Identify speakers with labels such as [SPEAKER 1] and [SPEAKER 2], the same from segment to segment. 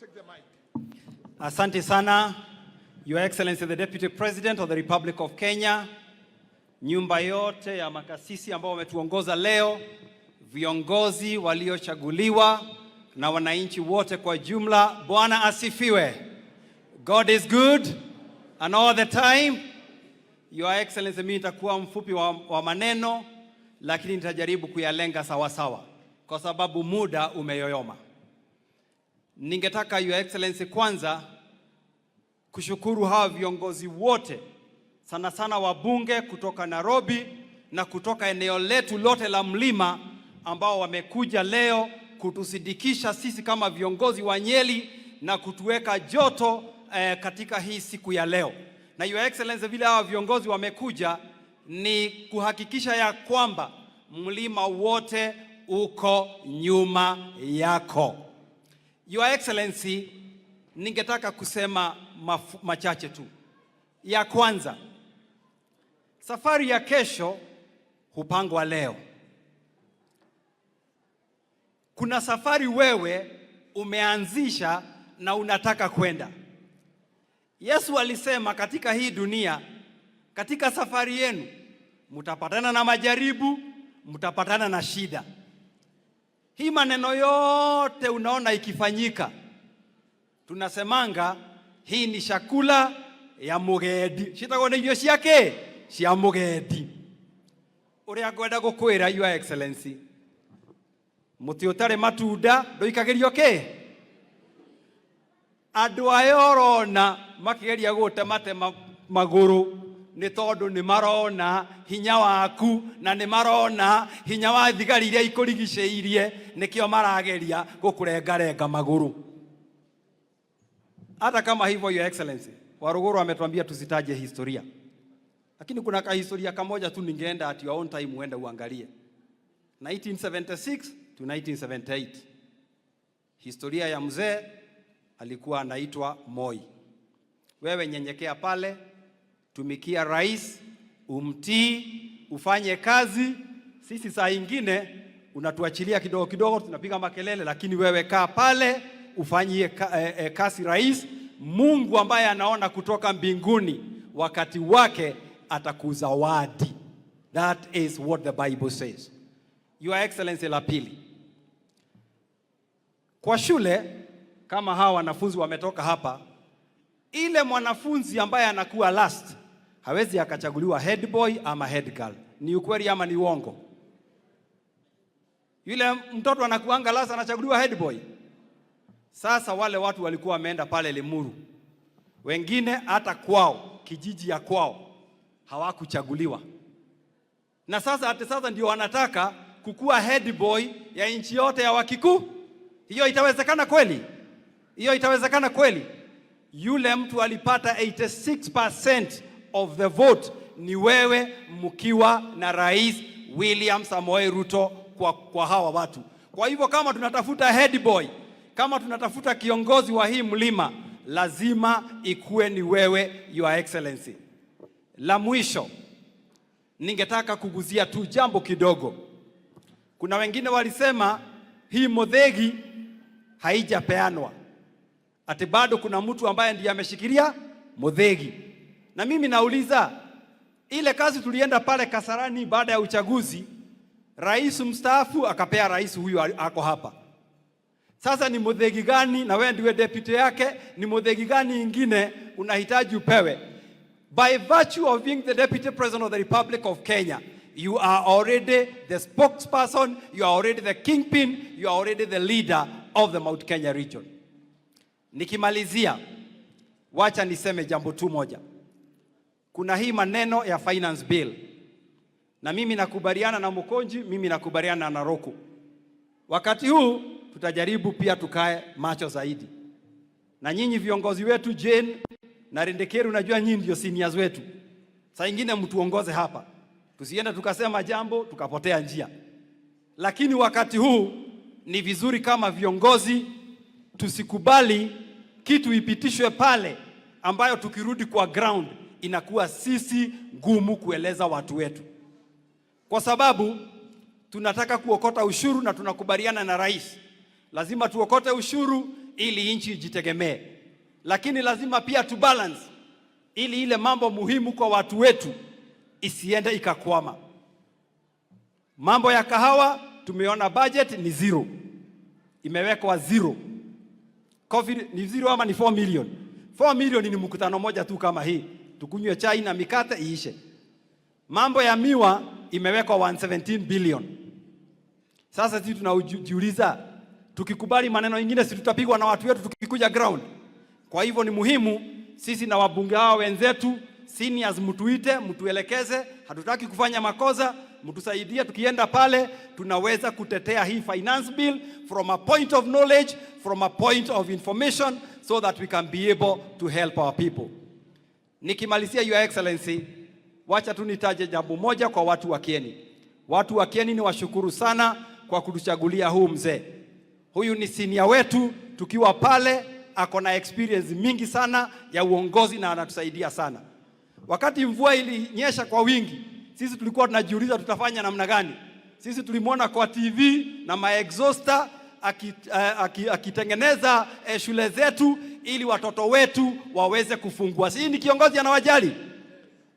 [SPEAKER 1] Take the mic.
[SPEAKER 2] Asante sana, Your Excellency the Deputy President of the Republic of Kenya, nyumba yote ya makasisi ambao wametuongoza leo, viongozi waliochaguliwa na wananchi wote kwa jumla, Bwana asifiwe. God is good and all the time. Your Excellency, mimi nitakuwa mfupi wa maneno, lakini nitajaribu kuyalenga sawa sawa kwa sababu muda umeyoyoma. Ningetaka, Your Excellency, kwanza kushukuru hawa viongozi wote, sana sana wabunge kutoka Nairobi na kutoka eneo letu lote la mlima ambao wamekuja leo kutusindikisha sisi kama viongozi wa Nyeri na kutuweka joto katika hii siku ya leo. Na Your Excellency, vile hawa viongozi wamekuja ni kuhakikisha ya kwamba mlima wote uko nyuma yako. Your Excellency, ningetaka kusema machache tu. Ya kwanza, safari ya kesho hupangwa leo. Kuna safari wewe umeanzisha na unataka kwenda. Yesu alisema katika hii dunia, katika safari yenu mtapatana na majaribu, mtapatana na shida. Hii maneno yote unaona ikifanyika, tunasemanga hii ni chakula ya mugendi, citagwo nĩ irio ciake cia mugendi. Ũrĩa ngwenda gũkwĩra, Your Excellency, mũtĩ ũtarĩ matunda ndũikagĩrio kĩ. Andũ aya ũrona makĩgeria gũtematema magũrũ nĩ tondũ nĩ marona hinya waku na nĩ marona hinya wa thigari iria ikũrigicĩirie, nĩkĩo marageria gũkũrengarenga magũrũ. Hata kama hivyo, Your Excellency, Waruguru ametuambia tusitaje historia, lakini kuna kahistoria kamoja tu ningeenda at your own time uende uangalie. 1976 to 1978, historia ya mzee alikuwa anaitwa Moi. Wewe nyenyekea pale, tumikia rais, umtii, ufanye kazi. Sisi saa ingine unatuachilia kidogo kidogo, tunapiga makelele, lakini wewe kaa pale ufanyie kazi rais. Mungu ambaye anaona kutoka mbinguni, wakati wake atakuzawadi. That is what the Bible says. Your Excellency, la pili, kwa shule kama hawa wanafunzi wametoka hapa, ile mwanafunzi ambaye anakuwa last hawezi akachaguliwa head boy ama head girl. Ni ukweli ama ni uongo? Yule mtoto anakuanga last anachaguliwa head boy. Sasa wale watu walikuwa wameenda pale Limuru, wengine hata kwao kijiji ya kwao hawakuchaguliwa, na sasa hata sasa ndio wanataka kukuwa head boy ya nchi yote ya Wakikuyu. Hiyo itawezekana kweli? Hiyo itawezekana kweli? Yule mtu alipata 86% of the vote ni wewe, mkiwa na Rais William Samoei Ruto kwa hawa watu. Kwa hivyo kama tunatafuta head boy, kama tunatafuta kiongozi wa hii mlima, lazima ikuwe ni wewe, Your Excellency. La mwisho, ningetaka kuguzia tu jambo kidogo. Kuna wengine walisema hii Muthegi haijapeanwa, ati bado kuna mtu ambaye ndiye ameshikilia Muthegi. Na mimi nauliza, ile kazi tulienda pale Kasarani baada ya uchaguzi, rais mstaafu akapea rais huyu ako hapa. Sasa ni Muthegi gani, na wewe ndiwe deputy yake, ni Muthegi gani ingine unahitaji upewe? By virtue of being the Deputy President of the Republic of Kenya, you are already the spokesperson, you are already the kingpin, you are already the leader of the Mount Kenya region. Nikimalizia, wacha niseme jambo tu moja. Kuna hii maneno ya finance bill, na mimi nakubaliana na Mukonji, mimi nakubaliana na Roku. Wakati huu tutajaribu pia tukae macho zaidi, na nyinyi viongozi wetu Jane na Rendekeru, najua nyinyi ndio seniors wetu. Saa ingine mtuongoze hapa, tusiende tukasema jambo tukapotea njia. Lakini wakati huu ni vizuri kama viongozi tusikubali kitu ipitishwe pale ambayo tukirudi kwa ground inakuwa sisi ngumu kueleza watu wetu, kwa sababu tunataka kuokota ushuru na tunakubaliana na rais, lazima tuokote ushuru ili nchi ijitegemee, lakini lazima pia tu balance ili ile mambo muhimu kwa watu wetu isiende ikakwama. Mambo ya kahawa tumeona budget ni zero, imewekwa zero. Coffee ni zero ama ni 4 million? 4 million ni mkutano moja tu kama hii, tukunywe chai na mikate iishe. Mambo ya miwa imewekwa 117 billion. Sasa sisi tunajiuliza, tukikubali maneno ingine, si tutapigwa na watu wetu tukikuja ground? Kwa hivyo ni muhimu sisi na wabunge hao wenzetu seniors, mtuite, mtuelekeze. Hatutaki kufanya makosa, mtusaidie. Tukienda pale tunaweza kutetea hii finance bill from a point of knowledge, from a point of information so that we can be able to help our people. Nikimalizia, Your Excellency, wacha tu nitaje jambo moja kwa watu wa Kieni. Watu wa Kieni ni washukuru sana kwa kutuchagulia huu mzee. Huyu ni senior wetu, tukiwa pale ako na experience mingi sana ya uongozi na anatusaidia sana. Wakati mvua ilinyesha kwa wingi, sisi tulikuwa tunajiuliza tutafanya namna gani. Sisi tulimwona kwa TV na maexhauster akitengeneza shule zetu ili watoto wetu waweze kufungua. Si ni kiongozi anawajali?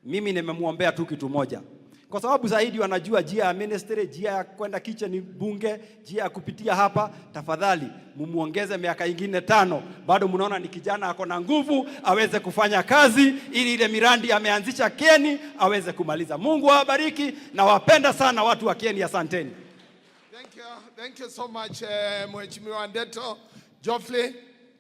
[SPEAKER 2] Mimi nimemwombea tu kitu moja, kwa sababu zaidi wanajua njia ya ministry, njia ya kwenda kitchen bunge, njia ya kupitia hapa. Tafadhali mumuongeze miaka ingine 5, bado mnaona ni kijana ako na nguvu, aweze kufanya kazi ili ile miradi ameanzisha Kieni aweze kumaliza. Mungu awabariki na wapenda sana watu wa Kieni, asanteni.
[SPEAKER 1] Thank you. Thank you so much, Mheshimiwa Ndeto Geoffrey.